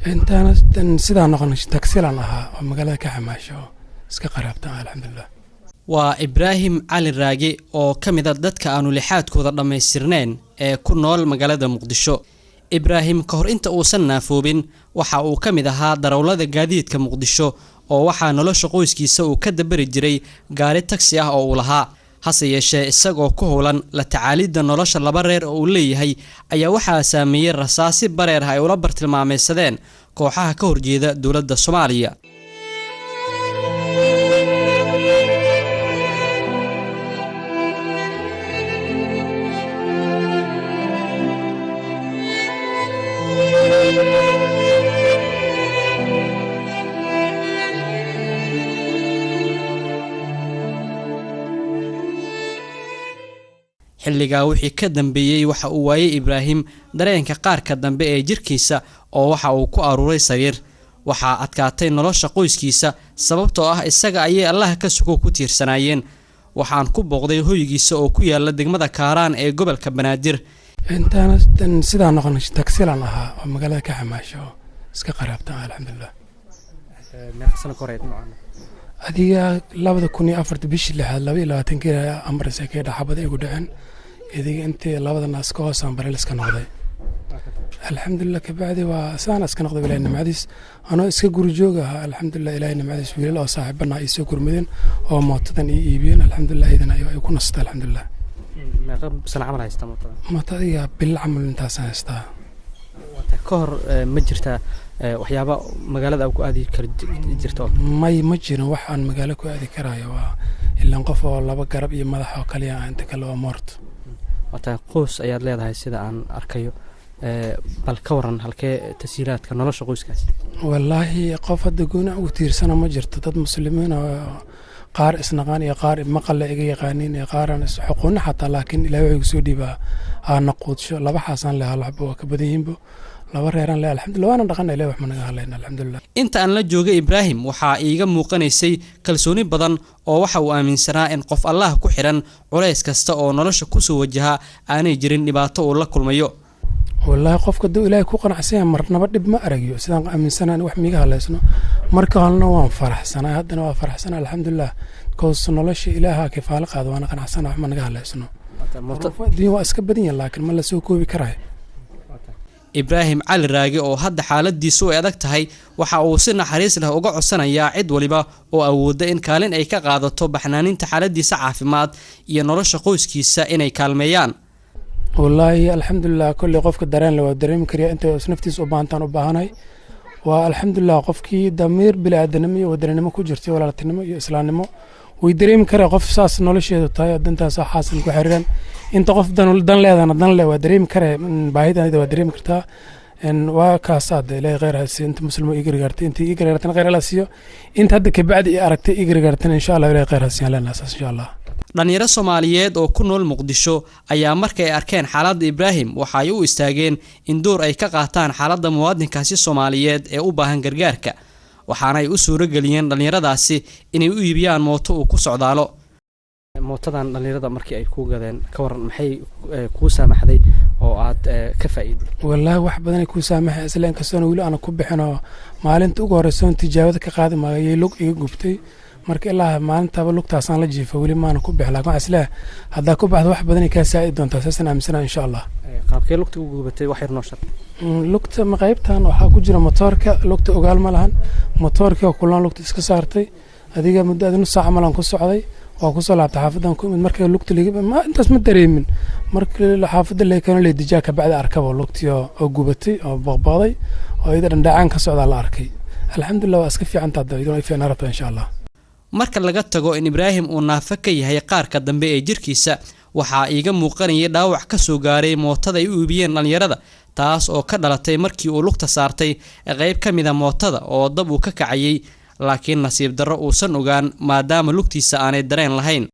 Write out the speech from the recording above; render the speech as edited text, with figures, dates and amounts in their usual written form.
Intaana sidaa noqon tagsilan ahaa oo magaalada ka xamaasho oo iska qaraabta, alxamdulilah. Waa Ibraahim Cali Raage oo ka mid a dadka aanu lixaadkooda dhammaystirnayn ee ku nool magaalada Muqdisho. Ibraahim ka hor inta uusan naafoobin waxa uu ka mid ahaa darawlada gaadiidka Muqdisho, oo waxaa nolosha qoyskiisa uu ka dabari jiray gaari tagsi ah oo uu lahaa. Hase yeeshee, isagoo ku howlan la tacaalidda nolosha laba reer oo uu leeyahay ayaa waxaa saameeyey rasaasi bareer ah ay ula bartilmaameysadeen kooxaha ka horjeeda dowladda Soomaaliya. Xilligaa wixii ka dambeeyey waxa uu waayey Ibraahim dareenka qaarka dambe ee jirkiisa, oo waxa uu ku aruuray sariir. Waxaa adkaatay nolosha qoyskiisa, sababtoo ah isaga ayay Allaha ka sugo ku tiirsanaayeen. Waxaan ku booqday hoygiisa oo ku yaala degmada Kaaraan ee gobolka Banaadir. Intaana sidaa noqon tagsilan ahaa oo magaalada ka xamaasho oo iska qaraabta, alxamdulilah. Adiga 2004-ta bishii lixaad 22-kii ambarse kee dhaxabada igu dhaceen. Idiga intii labada naas ka hoosaan bareliska noqday, alxamdulilah. Kabacdi waa saan iska noqday, Ilahay nimcadiis, anoo iska guri joog ahaa, alxamdulilah. Ilahay nimcadiis, wiilal oo saaxiibana ay soo gurmadeen oo mootadan ii iibiyeen, alxamdulilah. Iyadana ay ku nasatay, alxamdulilah. Mooto adiga bil camal intaasaan haystaa. Ka hor ma jirtaa waxyaaba magaalada ku aadi kar jirta? May, ma jirin wax aan magaalo ku aadi karaayo. Waa ilaan qof oo laba garab iyo madax oo kaliya ah, inta kale oo moorto. Waata qoys ayaad leedahay sida aan arkayo. Bal ka waran halkee tasiilaadka nolosha qoyskaasi? Wallaahi qof hadda gooni ugu tiirsana ma jirto. Dad muslimiin oo qaar isnaqaan iyo qaar maqalla iga yaqaaniin iyo qaaraan isxuquuna xataa, laakiin Ilahay wuxuu igu soo dhiibaa aana quudsho. Laba xaasaan leh, hal waxba waa ka badan yihiinbo, laba reeraan leh, alxamdulillah. Waana dhaqana, Ilahay wax ma naga hadlayna, alxamdulillah. Inta aan la joogay Ibraahim waxaa iiga muuqanaysay kalsooni badan, oo waxa uu aaminsanaa in qof Allah ku xidhan culays kasta oo nolosha kusoo wajaha aanay jirin dhibaato uu la kulmayo. Wallaahi qofka hadduu Ilaahay ku qanacsan yahay marnaba dhib ma aragyo, sidaan aaminsanaan. Wax miiga hadlaysno marka horena waan faraxsanaa, haddana waa faraxsanaa, alxamdulilah, because nolosha Ilaaha kifaalo qaado, waana qanacsana, wax ma naga hadlaysno. Adduunya waa iska badan yahin, laakiin ma la soo koobi karayo. Ibraahim Cali Raage oo hadda xaaladiisu ay adag tahay waxa uu si naxariis leh uga codsanayaa cid waliba oo awoodda in kaalin ay ka qaadato baxnaaninta xaaladiisa caafimaad iyo nolosha qoyskiisa inay kaalmeeyaan. Wallaahi alxamdulilah, kolley qofka dareen le waa dareemi karya intay naftiisa u baahantaan u baahanay. Waa alxamdulilah, qofkii damiir bili-aadanimo iyo wadaninimo ku jirtay, walaaltinimo iyo islaamnimo, way dareemi karaa. Qof saas nolosheedu tahay oo dantaas xaasan ku xiriiran, inta qof dan leedana dan le waa dareemi karaya, baahidayda waa dareemi kartaa. Waa kaasaa de Ilaahay khayr ha siiyo inta muslimo ii gargaartay. Inta ii gargaartana khayr alla siiyo, inta hadda kabacdi ii aragtay ii gargaartana insha Allah Ilahay khayr ha siiyo leenahay saas, insha Allah. Dhallinyaro Soomaaliyeed oo ku nool Muqdisho ayaa markay arkeen xaaladda Ibraahim waxa ay u istaageen in door ay ka qaataan xaaladda muwaadinkaasi Soomaaliyeed ee u baahan gargaarka, waxaana ay u suuro geliyeen dhallinyaradaasi inay u iibiyaan mooto uu ku socdaalo. Mootadan dhallinyarada markii ay kuu gadeen, ka waran maxay kuu saamaxday oo aad ka faa'iiday? Wallaahi wax badanay kuu saamaxay, isla inkastoona weli aana ku bixin, oo maalinta ugu horreysa oon tijaabada ka qaadi maayay lug iga gubtay. Marka ilaa maalintaba lugtaasaan la jiifa, weli maana ku bixin, laakiin waxaa isleeyahay haddaa ku baxdo wax badanay kaa saa'idi doontaa, saasaan aaminsanaa, insha Allah. Qaabkee lugta ugu gubatay? Wax yar noo shar. Lugta ma qaybtan waxaa ku jira motoorka. Lugta ogaal ma lahan, motoorkii oo kulaan lugta iska saartay. Adiga muddo adi nus saaca malan ku socday, waa kusoo laabtay xaafadan ku imid. Marka lugta intaas ma dareemin. Markii xaafadda laga keeno leedijaa, kabacdi arkaba lugtii oo gubatay oo baqbaqday oo iyada dhandhacaan ka socdaa la arkay. Alxamdulilah, waa iska fiican tahay, iyaduna ay fiicnaa rabtaa, insha Allah. Marka laga tago in Ibraahim uu naafo ka yahay qaarka dambe ee jirkiisa, waxaa iiga muuqanayay dhaawac ka soo gaaray mootada ay u iibiyeen dhallinyarada, taas oo ka dhalatay markii uu lugta saartay qayb ka mida mootada oo dab uu ka kacayay, laakiin nasiib darro uusan ogaan maadaama lugtiisa aanay dareen lahayn.